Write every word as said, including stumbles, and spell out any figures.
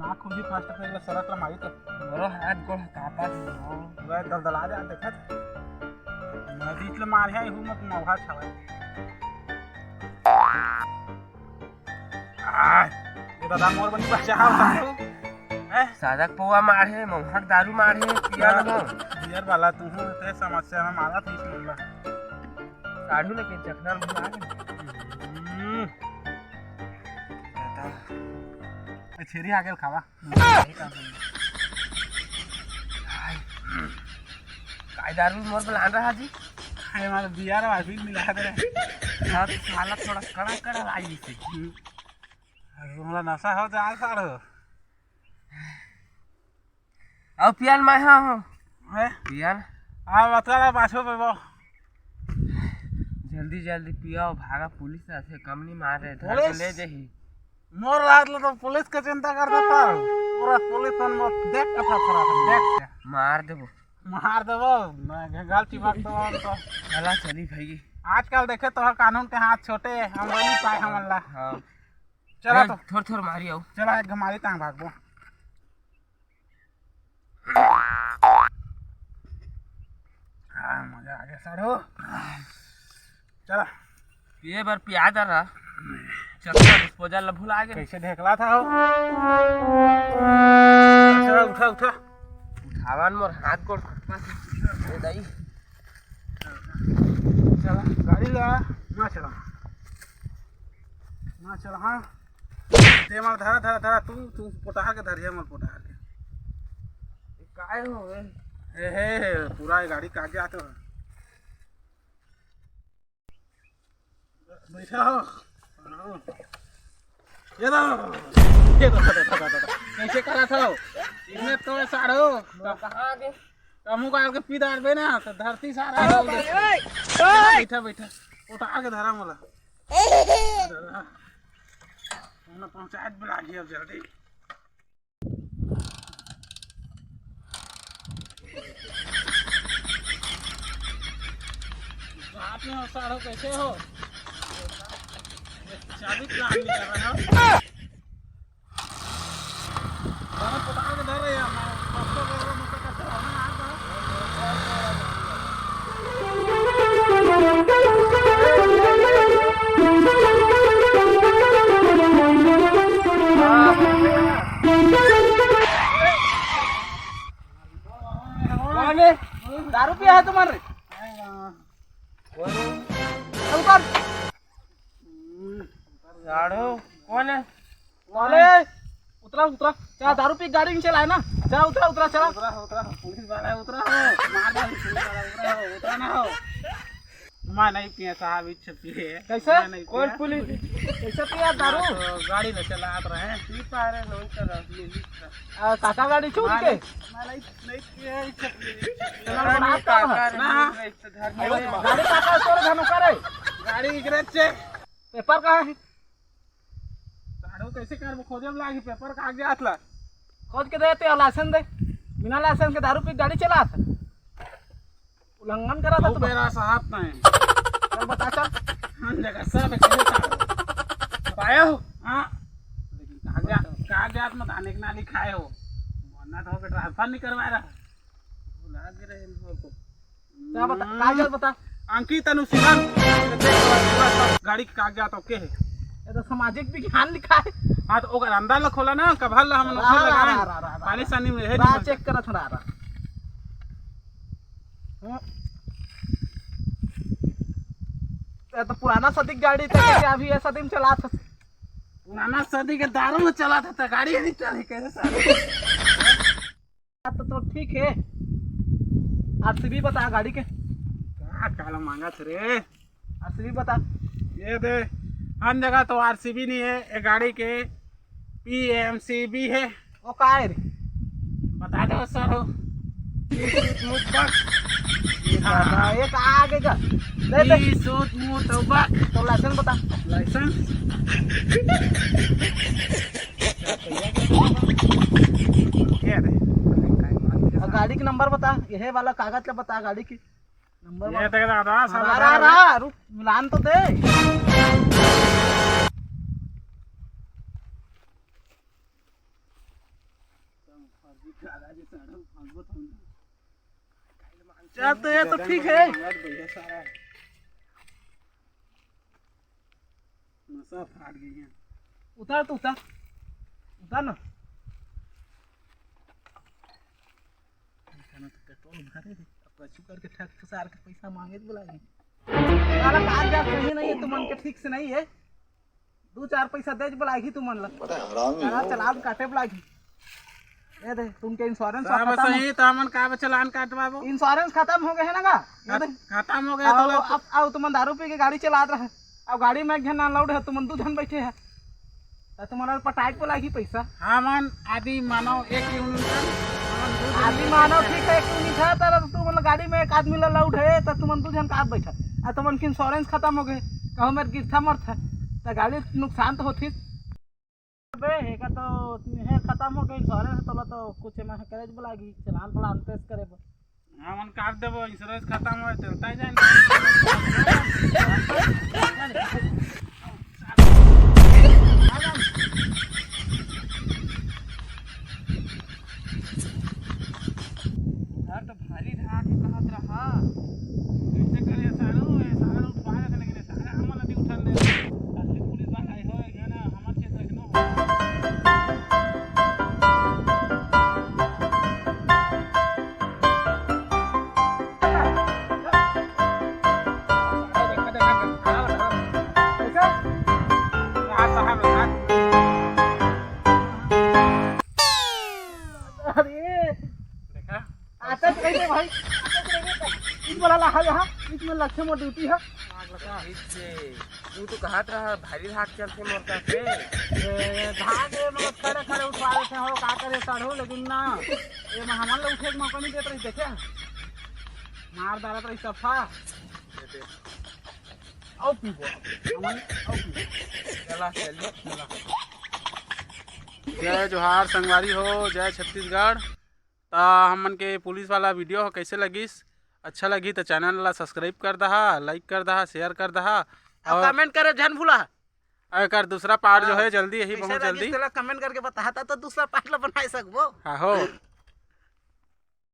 आँख खुली first peg ला सरक ला मारी तो। मोरो हाथ गोड़ कांपत हे। पूरा दलदला जा, देखत। मैं बीच ले मारे हे, हूँ मत मौहा छावा। आय, ये दादा मोर बनी बचाव साढ़ू। हैं? सादा के पौवा मारे, मौहा के दारू मारे, पिया हाँ, न हो। बियर वाला तू हूँ, ते समस्या में मारा थी इस मुंडा। साढ़ू लेकिन चखना में भुला गए। हम्म। दादा। ए, छेरी आ गेल खावा। काय दारू मोर बलान रहा जी? अरे, हमारे बियर वाला भी मिला दे। हाँ, तो साला थोड़ा कड़ा कड़ा लाई से। अरे, हमारा नशा हो जा, साढ़ू। अब पियान मैं हाँ हूँ। हैं? पियान। आ, बता रहा, पाछो पे वो। जल्दी, जल्दी पियाओ, भागा, पुलिस ऐसे कम नहीं मार रहे, धर के पुलिस? ले जाही। मोर रात लो तो पुलिस के चिंता करता था। पूरा पुलिस मन मोर देख के फरफरा था, देख के। मार देबो। मार देबो, मैं गाल चिपक देबो हम तो। चला, चली भाई। आजकल देखे तो कानून के हाथ छोटे, हम नहीं पाए हमन ला। हाँ। चला ए, तो। थोर, थोर मारी आओ। चला, एक घमारी तांग भागबो। हाँ, मजा आ गया साढ़ू। चला। पिए बर पिया जा रहा। चक्कर disposal ला भुला गए। कैसे ढेकला था हो? चला, उठा, उठा। उठावन मोर हाथ गोड़ खटका से। ए दाई। चला, गाड़ी ला। ना चला। ना चला, हाँ। ते मार धरा, धरा, धरा, तू, तू पोटहा के धरिया, मोर पोटहा के। ए, काय हो गए? ए, हे, हे, पूरा ये गाड़ी कागजात हो। बैठा हो। ये दो। ये दो, दो, दो, दो, दो। कैसे करा था? इसमें तो साढ़ो। कहाँ आगे? कमू काल के पी डारबे ना, तो धरती सारा। बैठा, बैठा। उठा के धरा मोला। दादा, हमने पंचायत बुला लिया जल्दी। बात में हो साढ़ो, कैसे हो? चाबी प्लान निकल रहा हो। कौन है? दारू पिया है तुम्हारे? कौन है? उतर। झाड़ू, कौन है? अरे, उतरा, उतरा। चला, दारू पी के गाड़ी में चलाए ना। चला, उतरा, उतरा, चला। उतरा, उतरा, पुलिस वाला है, उतरा हो। मार डाल, पुलिस वाला, उतरा हो, उतरा ना हो। मैं नहीं पिए साहब, इच्छा पिए। कैसे? मैं नहीं कौन पिए। पुलिस? कैसे पिया दारू? हाँ, तो गाड़ी में चलात रहे। पी पा रहे, नहीं चला, नहीं चला। आ, काका गाड़ी छूट मैं के? नहीं, मैं नहीं, नहीं पिए, इच्छा पिए। चला, बना नहीं, का काका है? नहीं, ना। नहीं, तो घर में अरे, नहीं। गाड़ी काका तोर धनु करे? गाड़ी इकरे छे। पेपर कहाँ है? साढ़ू कैसे करबो? खोजे में लागी पेपर कागजात ला। खोज के देते हो लाइसेंस दे। बिना लाइसेंस के दारू पी के गाड़ी चलात। उल्लंघन करा था वो तुम। मेरा साहब नहीं। चल बता चल। हम जगह सब कैसे साहब। बताया हो? हाँ। लेकिन कागजात, कागजात में थाने के ना लिखाए हो। वरना तो के ट्रांसफर नहीं करवा रहा। भुला के रहे इनको। क्या बता, कागजात बता। अंकित अनुशीलन। गाड़ी के कागजात ओके है। ये तो सामाजिक विज्ञान लिखा है। हाँ, तो ओकर अंदर ला खोला ना, कभार ला हमन रा, ओके रा, लगाएन। रा, रा, रा, रा, पानी रा। सानी में है रा, नहीं। चेक करत हन, रा, रा। हम्म। ये तो पुराना सदी के गाड़ी था, कैसे अभी ये सदी में चलात हस? पुराना सदी के दारू में चलात था, गाड़ी नहीं चली, कैसे साला? बात तो, तो ठीक है। आरसीबी बता गाड़ी के। का काला मांगा थे रे? आरसीबी बता। ये दे, हम जगह तो आरसीबी नहीं है, ये गाड़ी के पीएमसीबी है। वो का है रे? बता दो सर हो। ये सूट मूत बक। ये का, ये का आगे का? दे दे। ये सूट मूत बक। तो लाइसेंस बता। लाइसेंस? ये दे। और गाड़ी के नंबर बता, ये वाला कागज का बता, गाड़ी की नंबर ये बता। देख दादा, साला रा, रा, रा, रुक, मिलान तो दे। चल तो ये तो ठीक है। नसा फाट गई है। उतार तो उतार, उतार ना। खाना तो पेट्रोल भरे रे, अब कछु करके ठग फसार के पैसा मांगे तो बुलाही। साला कागजात सही नहीं है, तुमन के ठीक से नहीं है। दू चार पैसा दे बुलाही तुमन ला। बड़ा हरामी साला हो। चालान काटे बुलाही। ये दे, तुमके इंश्योरेंस साहब, खत्म हो। सही तो हमन का चालान काटवाबो? इंश्योरेंस खत्म हो गए है ना गा? ये दे। खत-, खत्म हो गया तो आओ, लोग अब आओ, तुमन दारू पी के गाड़ी चलात रहे। अब गाड़ी में एक झन अलाउड है, तुमन दू झन बैठे है, तो तुमन ला पटाए के लागी पैसा। हमन आदि मानव एक यूनिट है, हमन दू झन आदि मानव ठीक है, एक यूनिट है, तो तुमन गाड़ी में एक आदमी ला अलाउड है, तो तुमन दू झन का बैठा, आ तुमन के इंश्योरेंस खत्म हो गए, कहो मेरे गिरथा मरथा, तो गाड़ी नुकसान तो होती। अबे, एकर तो हे खत्म हो गए इंश्योरेंस, तोला तो कुछ एमा करे ज लागी, चालान वालान पेश करे बर। हमन काट देबो, इंश्योरेंस खत्म होए, चलता ही जाए। घर तो भारी धाक कहत रहा, कैसे करे सारू, ए सारू उठवा लेते, लेकिन सारा हमन नदी उठा ले। असली पुलिस वाला है हो, ये ना हमारे क्षेत्र के नो। अरे, देखा? आता तो नहीं भाई, आता तो नहीं। इन वाला ला, हाँ, यहाँ, इसमें लक्ष्य मोर ड्यूटी है। आग लगा। तू तो कहत रहा, भारी धाक चलथे मोर कथे। ए, धाक ए, मतलब, खड़े खड़े उठवा लेते हो, का करे साढ़ू, लेकिन ना, ये हमन ला उठे के मौका नहीं देत रही, देखे? मार डालत रही सफा। आओ पीबो, हमन आओ पीबो। चला, चलिए, चला। जय जोहार संगवारी हो, जय छत्तीसगढ़। त हमन के पुलिस वाला वीडियो ह कैसे लगिस? अच्छा लगी त चैनल ला सब्सक्राइब कर दहा, लाइक कर दहा, शेयर कर दहा अउ और कमेंट करे झन भूला। एकर दूसरा पार्ट जो हाँ, है जल्दी, यही कैसे बहुत लगिस जल्दी। तेला कमेंट करके बताहा त तो दूसरा पार्ट ला बनाए सकबो। हाँ हो।